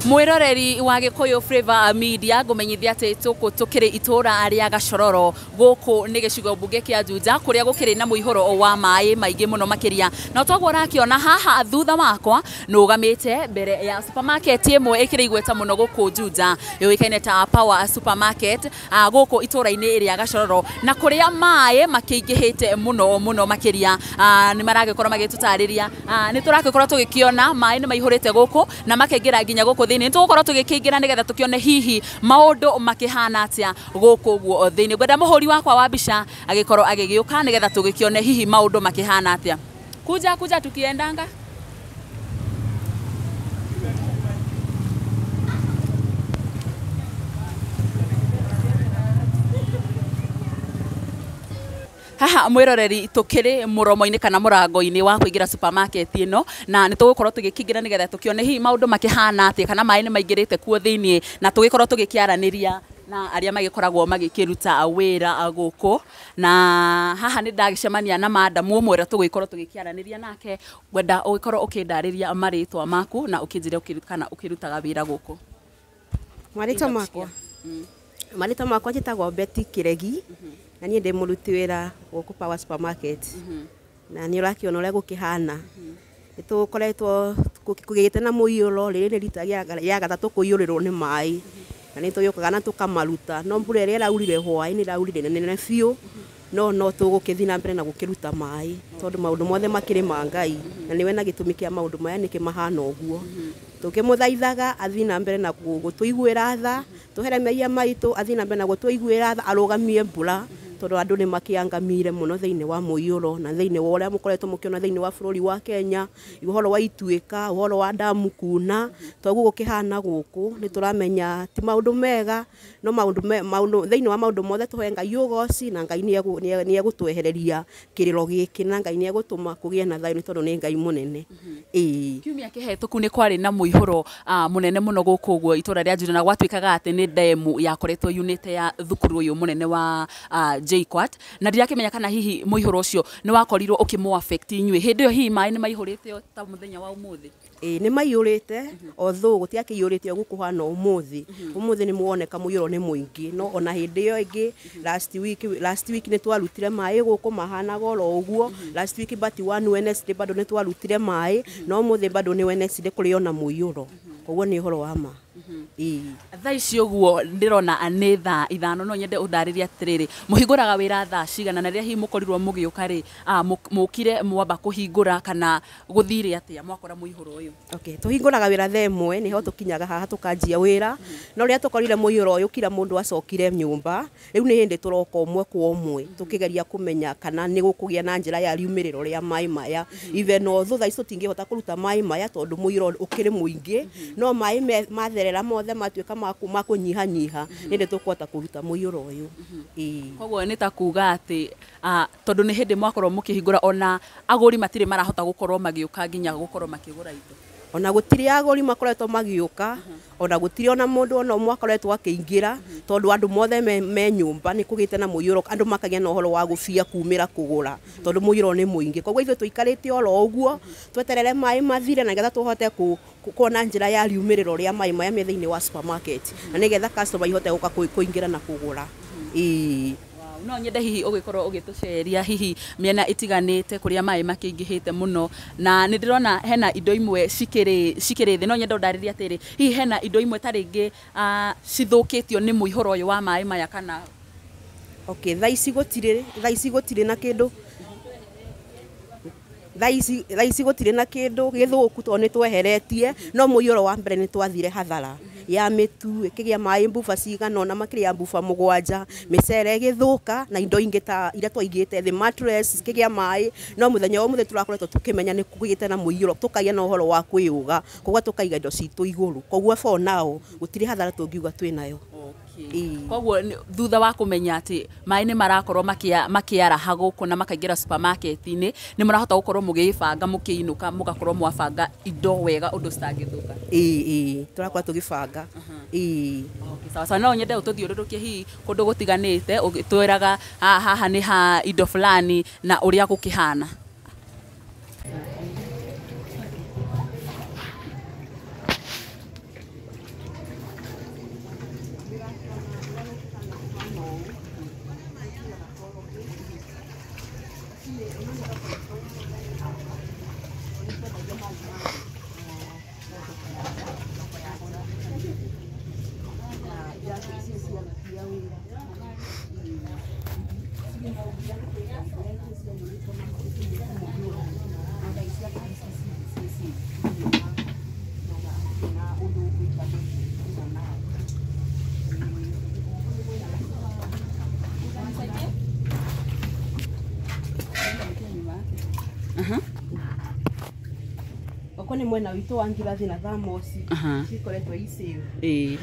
Mwiroreri wa Gikuyu Flavor Media, ngumenyithia ati tuku tukiri itura ria Gachororo guku ni gicigo mbunge kia Juja kuria gukiri na muihuro wa mai maingi muno makiria. Na toguo urakiona haha thutha wakwa nugamite mbere ya supermarket imwe ikiri igweta muno guku Juja yuikaine ta Power Supermarket guku itura-ini ria Gachororo, na kuria mai makiingihite muno muno makiria. Ni maragikorwo magitutariria, ni turagikorwo tugikiona mai ni maihurite guku na makengira nginya guku thiini. Tugukorwo tugikiingira nigetha tukione hihi maundu makihana atia guku guo thiini. Ngwenda muhuri wakwa wa mbica agikorwo agigiuka nigetha tugikione hihi maundu makihana atia. Kuja kuja tukiendanga. Haha mwiroreri tukiri muromo-ini kana murango-ini wa kuingira supermarket ino, na nitugukorwo tugikingira nigetha tukione hihi maundu makihana atia kana mai ni maingirite kuo thiini, na tugikorwo tugikiaraniria na aria magikoragwo magikiruta wira guku. Na haha ni ndagicemania na madam umwe uria tugikorwo tugikiaraniria nake. Ngwenda ugikorwo ukindariria maritwa maku na ukinjire kana ukirutaga wira guku. Marĩtwa makwa, marĩtwa makwa njĩtagwo Betty Kiregi, na niĩ ndĩ mũruti wĩra gũkũ Power Supermarket. Na nĩ ũrakiona ũrĩa gũkĩhana, nĩ tũkoretwo kũgĩte na mũiyũro. Rĩrĩ nĩ rita rĩa gatatũ kũiyũrĩrwo nĩ maĩ, na nĩ tũgĩũkaga na tũkamaruta, no mbura ĩrĩa ĩraurire hwaĩ-inĩ ĩraurire nene biũ, no tũgũkĩthiĩ na mbere na gũkĩruta maĩ tondũ maũndũ mothe makĩrĩ ma Ngai, na nĩwe na gĩtũmi kĩa maũndũ maya nĩkĩ mahana ũguo. Tũkĩmũthaithaga athiĩ na mbere na gũtũiguĩra tha, tũhere mehia maitũ, athiĩ na mbere na gũtũiguĩra tha, arũgamie mbura tondũ andũ nĩ makĩangamire mũno thĩinĩ wa mũiyũro na thĩinĩ wa ũrĩa mũkoretwo mũkĩona thĩinĩ wa bũrũri wa Kenya, ũhoro wa ituĩka, ũhoro wa damu kuna. Toguo gũkĩhana gũkũ nĩ tũramenya ti maũndũ mega, no maũndũ thĩinĩ wa maũndũ mothe tũhe Ngai ũgoci, na Ngai nĩ egũtwehereria kĩrĩro gĩkĩ, na Ngai nĩ egũtũma kũgĩe na thayũ nĩ tondũ nĩ Ngai mũnene. Ĩĩ, kiumia kĩhetũku nĩ kwarĩ na mũihũro mũnene mũno gũkũ ũguo itũra rĩa Juja, na gwatuĩkaga atĩ nĩ ndemu yakoretwo yunĩte ya thukuru ũyũ mũnene wa JKUAT, na ndirakĩmenya kana hihi mũihũro ũcio nĩ wakorirwo ũkĩmũ affect inyuĩ hĩndĩ ĩyo, hihi maĩ nĩ maihũrĩte ta mũthenya wa ũmũthĩ? Ĩĩ, nĩ maiyũrĩte, although gũtiakĩiyũrĩte ũguo kũhana ũmũthĩ. Ũmũthĩ nĩ muoneka mũiyũro nĩ mũingĩ, no ona hĩndĩ ĩyo ĩngĩ last week nĩ twarutire maĩ gũkũ mahanaga oro ũguo. Last week but one Wednesday bado nĩ twarutire maĩ, no ũmũthĩ bado nĩ Wednesday kũrĩ ona mũiyũro, koguo nĩ ũhoro wa ma. Thaa ici ũguo ndĩrona nĩ thaa 5, no nyende ũndarĩrie atĩrĩrĩ, mũhingũraga wĩra thaa cigana, na rĩrĩa hihi mũkorirwo mũgĩũka rĩ, mũkire mwamba kũhingũra kana gũthire atĩa mwakora mũihũro ũyũ? Okay, tũhingũraga wĩra thaa 1, nĩho tũkinyaga haha tũkanjia wĩra, no rĩrĩa tũkorire mũiyũro ũyũ kila mũndũ acokire nyũmba. Rĩu nĩ hĩndĩ tũroka ũmwe kwa ũmwe tũkĩgeria kũmenya kana nĩ gũkũgĩa na njĩra ya riumĩrĩro rĩa maĩ maya. Even although thaa ici tũtingĩhota kũruta maĩ maya tondũ mũiyũro ũkĩrĩ mũingĩ, no maĩ matherera mothe matuĩka ma kũnyihanyiha nĩ tũkũhota kũruta mũiyũro ũyũ. Koguo nĩ ta kuga atĩ tondũ nĩ hĩndĩ mwakorwo mũkĩhingũra, ona agũri matirĩ marahota gũkorwo magĩũka nginya gũkorwo makĩgũra indo? Ona gũtirĩ agũri makoretwo magĩũka, ona gũtirĩ ona mũndũ ona ũmwe akoretwo akĩingĩra, tondũ andũ mothe me nyũmba nĩ kũgĩte na mũiyũro, andũ makagĩa na ũhoro wa gũbia kumĩra kũgũra tondũ mũiyũro nĩ mũingĩ. Koguo ithuĩ tũikarĩte oro ũguo tweterere maĩ mathire na nĩgetha tũhote kuona njĩra ya riumĩrĩro rĩa maĩ maya me thĩinĩ wa supermarket, na nĩgetha customer ihote gũka kũingĩra na kũgũra. Ĩĩ, no nyende hihi ũgĩkorwo ũgĩtũceria hihi mĩena ĩtiganĩte kũrĩa maĩ makĩingĩhĩte mũno, na nĩ ndĩrona hena indo imwe cikĩrĩ thĩ. No nyende ũndarĩrie atĩrĩ, hihi hena indo imwe ta rĩngĩ cithũkĩtio nĩ mũihũro ũyũ wa maĩ maya kana? Okay, thaa ici gũtirĩ na kĩndũ, thaa ici gũtirĩ na kĩndũ gĩthũku tondũ nĩ tweheretie, no mũiyũro wa mbere nĩ twathire hathara ya mĩtu ĩkĩgĩa maĩ mbuba cigana ona makĩria ya mbuba 7, mĩcere ĩgĩthũka na indo ingĩ ta iria twaigĩte thĩ, mattress cikĩgĩa maĩ. No mũthenya wa ũmũthĩ tũrakoretwo tũkĩmenya nĩ kũgĩte na mũiyũro, tũkagĩa na ũhoro wa kwĩyũga, koguo tũkaiga indo citũ igũrũ, koguo for now gũtirĩ hathara tũngiuga twĩnayo. Koguo thutha wa kũmenya atĩ maĩ nĩ marakorwo makĩaraha gũkũ na makaingĩra supermarket-inĩ, nĩ mũrahota gũkorwo mũgĩbanga mũkĩinũka mũgakorwo mwabanga indo wega ũndũ citangĩthũka? Ĩĩ, tũrakorwo tũgĩbanga. Ĩĩ. Okay, sawa sawa. No nyende ũtũthiũrũrũkie hihi kũndũ gũtiganĩte ũgĩtwĩraga haha nĩ ha indo fulani na ũrĩa gũkĩhana. wĩra. Oko nĩ mwena witũ wa ngirathi na thamosi cikoretwo i safe. Ĩĩ.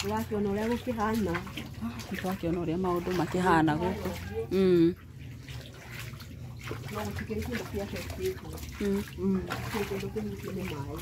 Ũrakĩona ũrĩa gũkĩhana. Nĩtwakĩona ũrĩa maũndũ makĩhana gũkũ. No gũtikĩrĩ kĩndũ kĩa affectĩtwo. Gũtirĩ kĩndũ kĩhutie nĩ maĩ.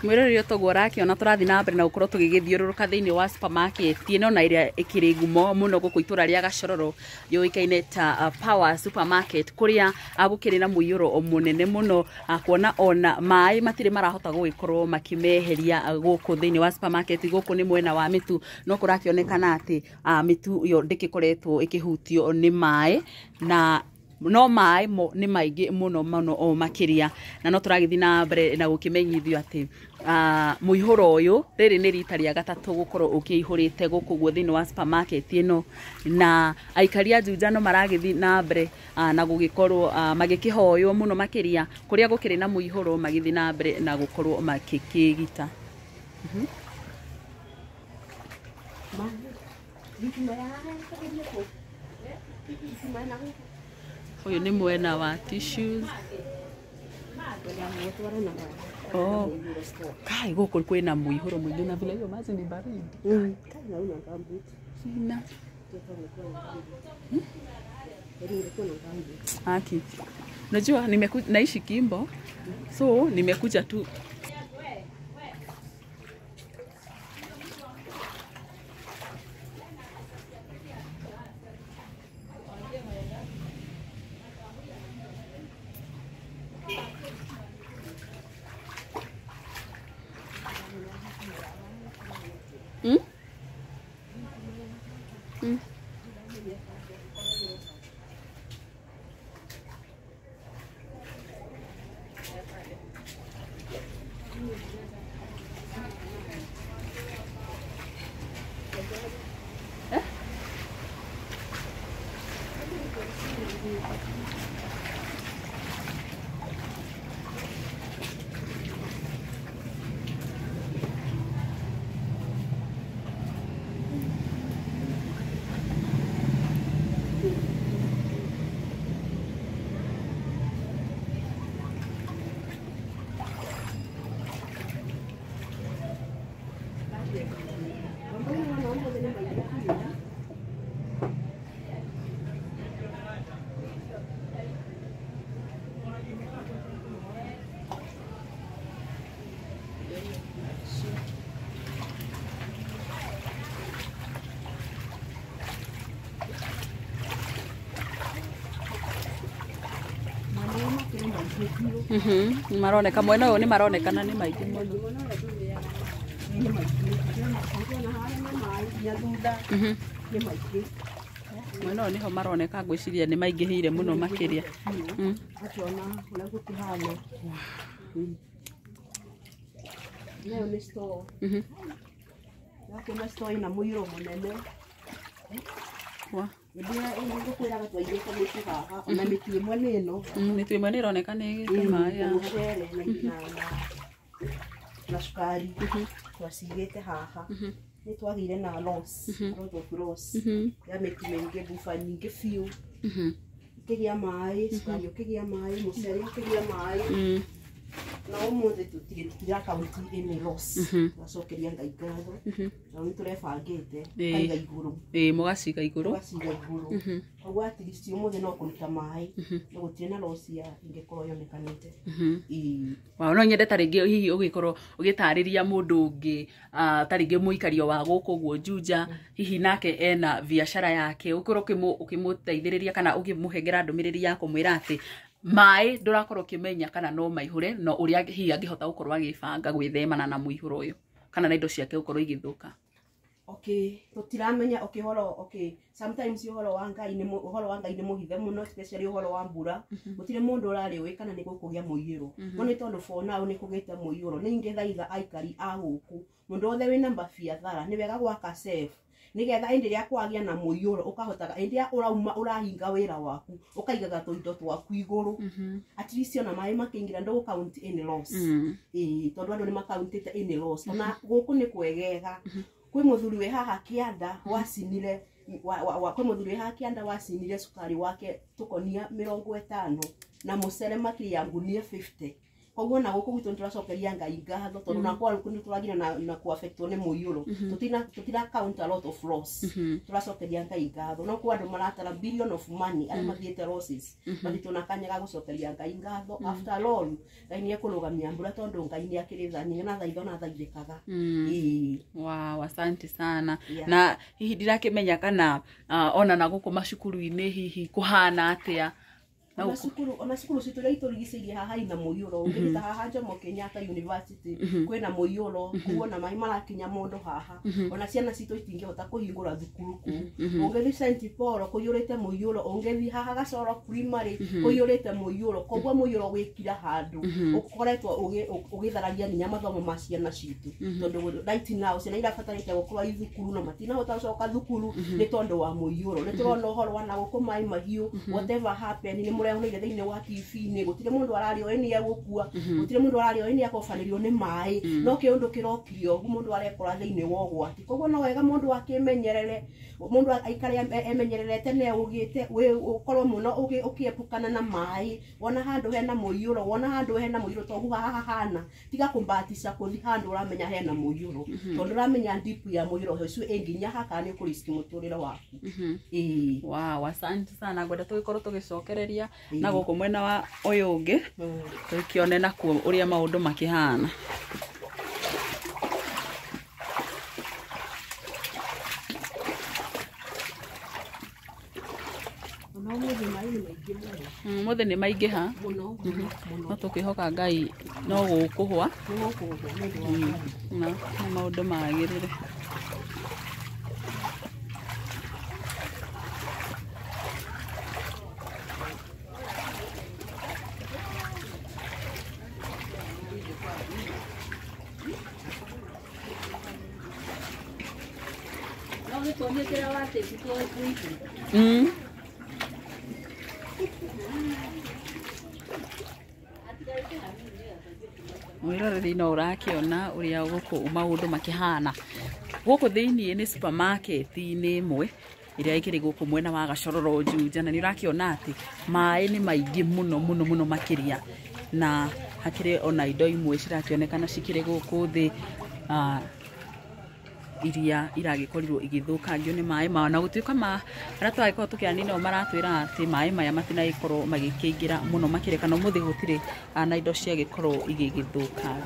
Mwĩroreri toguo ũrakĩona tũrathiĩ na mbere na gũkorwo tũgĩgĩthiũrũrũka thĩinĩ wa supermarket ĩno na ĩrĩa ĩkĩrĩ ngumo mũno gũkũ itũra rĩa Gachororo yũĩkaine ta Power Supermarket kũrĩa gũkĩrĩ na mũiyũro mũnene mũno, kuona ona maĩ matirĩ marahota gũgĩkorwo makĩmeheria gũkũ thĩinĩ wa supermarket. Gũkũ nĩ mwena wa mĩtu, no kũrakĩonekana atĩ mĩtu yo ndĩgĩkoretwo ĩkĩhutio nĩ maĩ, na no maĩ mo nĩ maingĩ mũno mũno o makĩria, na no tũragĩthiĩ na mbere na gũkĩmenyithio atĩ mũihũro ũyũ rĩrĩ nĩ rita rĩa gatatũ gũkorwo ũkĩihũrĩte gũkũ guo thĩinĩ wa supermarket ĩno, na aikari a Juja no maragĩthiĩ na mbere na gũgĩkorwo magĩkĩhoywo mũno makĩria kũrĩa gũkĩrĩ na mũihũro, magĩthiĩ na mbere na gũkorwo makĩkĩgita. Ũyũ nĩ mwena wa tissues. Oh, kai gũkũ kwĩna mũihũro mũingĩ na vile hiyo maji ni baridi. Sina. Haki. Unajua naishi Kimbo. So nimekuja tu. Maroneka mwena ũyũ nĩ maronekana nĩ maingĩ mũno. Mwena ũyũ nĩho maroneka ngwĩciria nĩ maingĩhĩire mũno makĩria. Akĩona ũrĩa gũkĩhana. Nayo nĩ store. Ũrakĩona store ĩna mũiyũro mũnene. Ngũkwĩraga twaigĩte mĩtu haha, ona mĩtu ĩmwe nĩ ĩno. Mĩtu ĩmwe nĩ ĩroneka nĩ ĩgĩte maĩ. Mũcere na cukari twacigĩte haha. Nĩ twagĩire na loss, a lot of loss ya mĩtu mĩingĩ, buba nyingĩ biũ. Ĩkĩgĩa maĩ, cukari ũkĩgĩa maĩ, mũcere ũkĩgĩa maĩ. Na ũmũthĩ tũtira kaunti any loss. Twacokeria Ngai ngatho. Na nĩ tũrebangĩte kaiga igũrũ. Ĩĩ, mũgaciga igũrũ. Tũgaciga igũrũ. Koguo at least ũmũthĩ no kũruta maĩ. No gũtirĩ na loss ya ĩngĩkorwo yonekanĩte. Ĩĩ. Wow, no nyende ta rĩngĩ hihi ũgĩkorwo ũgĩtarĩria mũndũ ũngĩ, ta rĩngĩ mũikario wa gũkũ ũguo Juja, hihi nake ena biacara yake, ũkorwo ũkĩmũteithĩrĩria kana ũkĩmũhengera ndũmĩrĩri ya kũmwĩra atĩ maĩ ndũrakorwo ũkĩmenya kana no maihũre, no ũrĩa hihi angĩhota gũkorwo agĩbanga gwĩthemana na mũihũro ũyũ kana na indo ciake gũkorwo igĩthũka. Okay, tũtiramenya, okay, ũhoro, okay, sometimes ũhoro wa Ngai nĩ ũhoro wa Ngai nĩ mũhithe mũno, especially ũhoro wa mbura. Gũtirĩ mũndũ ũrarĩũĩ kana nĩ gũkũgĩa mũiyũro, no nĩ tondũ for now nĩ kũgĩte mũiyũro, nĩ ingĩthaitha aikari a gũkũ, mũndũ wothe wĩna mabiathara, nĩ wega gwaka safe, nĩgetha hĩndĩ ĩrĩa kwagĩa na mũiyũro ũkahotaga hĩndĩ ĩrĩa ũrauma ũrahinga wĩra waku ũkaigaga tũindo twaku igũrũ, at least ona maĩ makĩingĩra ndũgũ count any loss. Ĩĩ, tondũ andũ nĩ makauntĩte any loss. Ona gũkũ nĩ kwegega, kwĩ mũthuri wĩ haha kĩanda wacinire kwĩ mũthuri wĩ haha kĩanda wacinire cukari wake tũkonia 50 na mũcere makĩria ya ngunia 50. Koguo na gũkũ gwitũ nĩtũracokeria Ngai ngatho, tondũ na kwa nĩ tũragire na kũaffectwo nĩ mũiyũro, tũtira count a lot of loss. Tũracokeria Ngai ngatho, no kwa andũ maratara billion of money arĩa mathiĩte losses, but tũna kanya ga gũcokeria Ngai ngatho. After all, Ngai nĩ ekũrũgamia mbura, tondũ Ngai nĩ akĩrĩ tha nyingĩ na thaitho na thaithĩkaga. Ĩĩ. Wow, asante sana. Yeah. Na hihi ndirakĩmenya kana ona na gũkũ macukuru-inĩ hihi kũhana atĩa na Ona gũkũ? cukuru, ona cukuru citũ iria itũrigicĩirie haha ina mũiyũro. Ũngĩthiĩ ta haha Jomo Kenyatta University, kwĩna mũiyũro, kuona maĩ marakinya mũndũ haha, ona ciana citũ itingĩhota kũhingũra thukuru kũu. Ũngĩthiĩ St Paul kũiyũrĩte mũiyũro, ũngĩthiĩ haha Gacoro Primary kũiyũrĩte mũiyũro. Koguo mũiyũro wĩkira handũ ũkoretwo ũgĩthararia nginya mathomo ma ciana citũ, tondũ right now ciana irabatarĩte gũkorwo i thukuru no matinahota gũcoka thukuru nĩ tondũ wa mũiyũro. Nĩ tũrona ũhoro wa na gũkũ maĩ mahiũ, whatever happen nĩ mũrehoneire thĩinĩ wa TV-inĩ. Gũtirĩ mũndũ ararĩ oĩ nĩ egũkua, gũtirĩ mũndũ ararĩ oĩ nĩ ekobanĩrio nĩ maĩ, no kĩũndũ kĩrokire ũguo mũndũ arekora thĩinĩ wa ũgwati. Koguo no wega mũndũ akĩmenyerere, mũndũ aikare emenyererete na ũgĩte ũkorwo mũno ũkĩepukana na maĩ. Wona handũ hena mũiyũro, wona handũ hena mũiyũro toguo haha hahana, tiga kũmbatica kũthi handũ ũramenya hena mũiyũro, tondũ ũramenya deep ya mũiyũro ũcio ĩ nginya haka nĩ ũkũriski mũtũrĩre waku. Ĩĩ. Wow, asante sana. Ngwenda tũgĩkorwo tũgĩcokereria na gũkũ mwena wa ũyũ ũngĩ, tũkĩone nakuo ũrĩa maũndũ makĩhana. Ona ũmũthĩ maĩ nĩ maingĩ mũno. Ũmũthĩ nĩ maingĩha. Mũno mũno mũno. No tũkwĩhoka Ngai no gũkũhwa Nĩ gũkũgwa nĩ ũndũ wa Ngai. Na maũndũ magĩrĩre. No gĩtuonie kĩrĩa watĩkitwo gwitũ. Mwĩroreri, no ũrakĩona ũrĩa gũkũ maũndũ makĩhana gũkũ thĩiniĩ nĩ supermarket-inĩ ĩmwe ĩrĩa ĩkĩrĩ gũkũ mwena wa Gacororo Juja, na nĩ ũrakĩona atĩ maĩ nĩ maingĩ mũno mũno mũno makĩria, na hakĩrĩ ona indo imwe cirakĩonekana cikĩrĩ gũkũ thĩ, iria iragĩkorirwo igĩthũkangio nĩ maĩ mao, na gũtuĩka ma arĩa tũragĩkorwo tũkĩaranĩria nao maratwĩra atĩ maĩ maya matinagĩkorwo magĩkĩingĩra mũno makĩria, kana ũmũthĩ gũtirĩ na indo ciagĩkorwo igĩgĩthũkanga.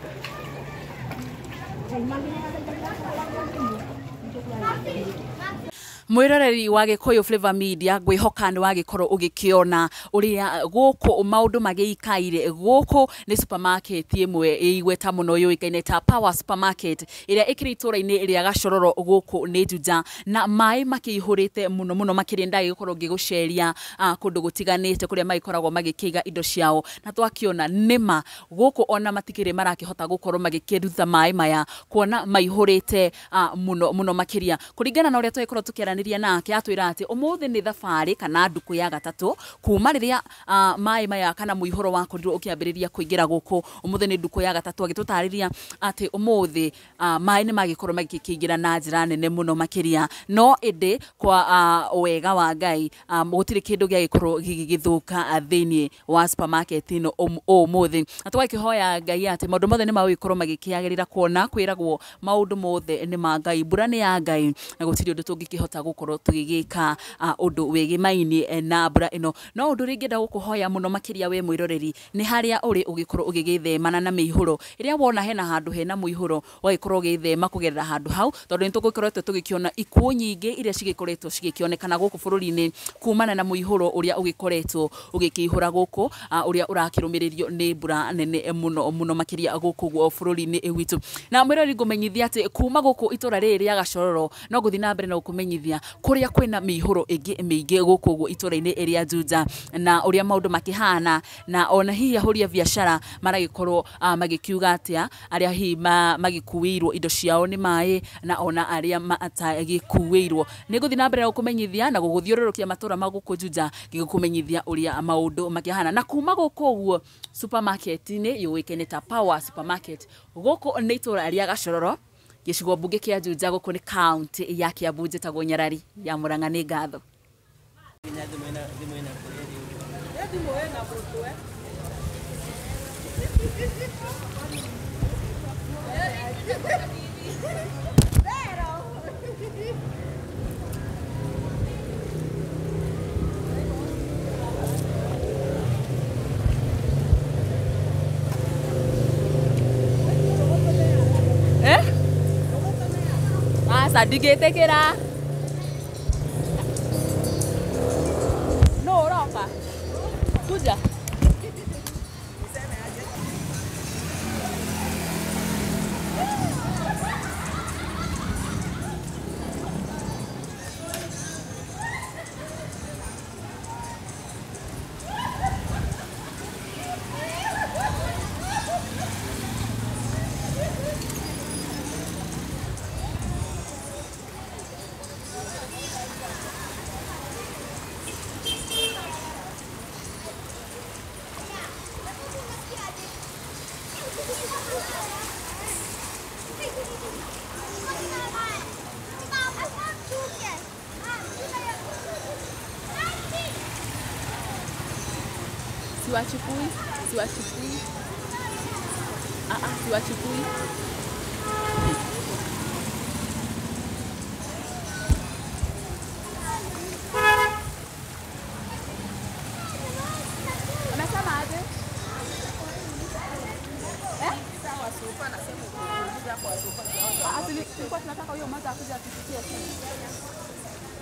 Mwĩroreri wa Gĩkũyũ Flavor Media, ngwĩhoka nĩ wagĩkorwo ũgĩkĩona ũrĩa gũkũ maũndũ magĩikaire. Gũkũ nĩ supermarket ĩmwe ĩ igweta mũno yũĩkaine ta Power Supermarket, ĩrĩa ĩkĩrĩ itũra-inĩ rĩa Gacororo gũkũ nĩ Juja, na maĩ makĩihũrĩte mũno mũno makĩria. Ndagĩkorwo ngĩgũceria kũndũ gũtiganĩte kũrĩa magĩkoragwo magĩkĩiga indo ciao, na twakĩona nĩma gũkũ ona matikĩrĩ marakĩhota gũkorwo magĩkĩruta maĩ maya, kuona maihũrĩte mũno mũno makĩria. Kũringana na ũrĩa twagĩkorwo tũkĩaranĩria nake, atwĩra atĩ ũmũthĩ nĩ thabarĩ kana ndukũ ya gatatũ kuma rĩrĩa maĩ maya kana mũihũro wakorirwo ũkĩambĩrĩria kũingĩra gũkũ. Ũmũthĩ nĩ ndukũ ya gatatũ. Agĩtũtarĩria atĩ ũmũthĩ maĩ nĩ magĩkorwo magĩkĩingĩra na njĩra nene mũno makĩria, no ĩndĩ kwa wega wa Ngai gũtirĩ kĩndũ gĩagĩkorwo gĩgĩthũka thĩinĩ wa supermarket ĩno ũmũthĩ, na tũgakĩhoya Ngai atĩ maũndũ mothe nĩ magũgĩkorwo magĩkĩagĩrĩra, kuona kwĩragwo maũndũ mothe nĩ ma Ngai, mbura nĩ ya Ngai, na gũtirĩ ũndũ tũngĩkĩhota gũkorwo gũkorwo tũgĩgĩka ũndũ wĩgĩmaini na mbura ĩno. No ũndũ ũrĩa ingĩenda gũkũhoya mũno makĩria we mwĩroreri nĩ harĩa ũrĩ ũgĩkorwo ũgĩgĩthemana na mĩihũro. Rĩrĩa wona hena handũ hena mũihũro, ũgagĩkorwo ũgĩthema kũgerera handũ hau, tondũ nĩ tũgĩkoretwo tũgĩkĩona ikuũ nyingĩ iria cigĩkoretwo cigĩkĩonekana gũkũ bũrũri-inĩ kumana na mũihũro ũrĩa ũgĩkoretwo ũgĩkĩihũra gũkũ, ũrĩa ũrakĩrũmĩrĩrio nĩ mbura nene mũno mũno makĩria gũkũ guo bũrũri-inĩ witũ. Na mwĩroreri, ngũmenyithia atĩ kuma gũkũ itũra rĩrĩ rĩa Gachororo no ngũthiĩ na mbere na gũkũmenyithia kũrĩa kwĩna mĩihũro ĩngĩ mĩingĩ gũkũ guo itũra-inĩ rĩa Juja na ũrĩa maũndũ makĩhana, na ona hihi ahũri a biacara maragĩkorwo magĩkiuga atĩa, arĩa hihi magĩkuĩirwo indo ciao nĩ maĩ na ona arĩa matagĩkuĩirwo. Nĩ ngũthiĩ na mbere na gũkũmenyithia na gũgũthiũrũrũkia matũra ma gũkũ Juja ngĩgũkũmenyithia ũrĩa maũndũ makĩhana. Na kuma gũkũ ũguo supermarket-inĩ yũĩkaine ta Power Supermarket, gũkũ nĩ itũra rĩa Gachororo, gĩcigo mbunge kĩa Juja, gũkũ nĩ kaunti ya Kiambu. Njĩtagwo Nyarari ya Murang'a, nĩ ngatho. Eh? Aca, ndingĩtĩkĩra. No ũroka kuja. Siwachukui, siwachukui. Ah, ah, siwachukui. Amesema aje? Eh? Ah, tulikuwa tunataka huyo mmoja akuje atupikie simu.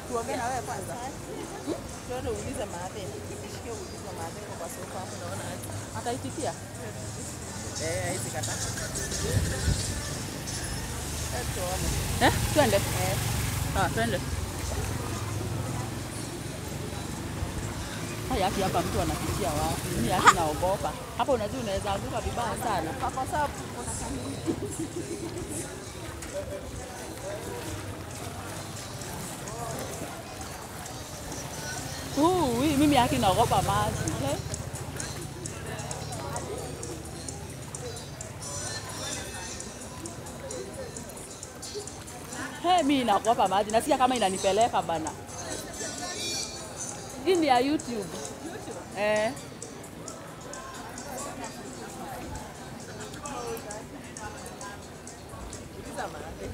Tuongee na wewe kwanza. Tuende uulize maadhe. Nishikie uulize maadhe kwa sofa hapo, naona aje. Ataitikia? Eh, hizi kata. Eh, tuone. Eh, twende. Ah, twende. Haya, haki hapa mtu anapitia wapi? Mimi haki naogopa. Hapa unajua unaweza anguka vibaya sana. Kwa sababu kuna kanuni. Mimi haki naogopa maji. Eh? Hey, mimi naogopa maji. Nasikia kama inanipeleka bana. Hii ni ya YouTube. Eh. Uliza maadhe.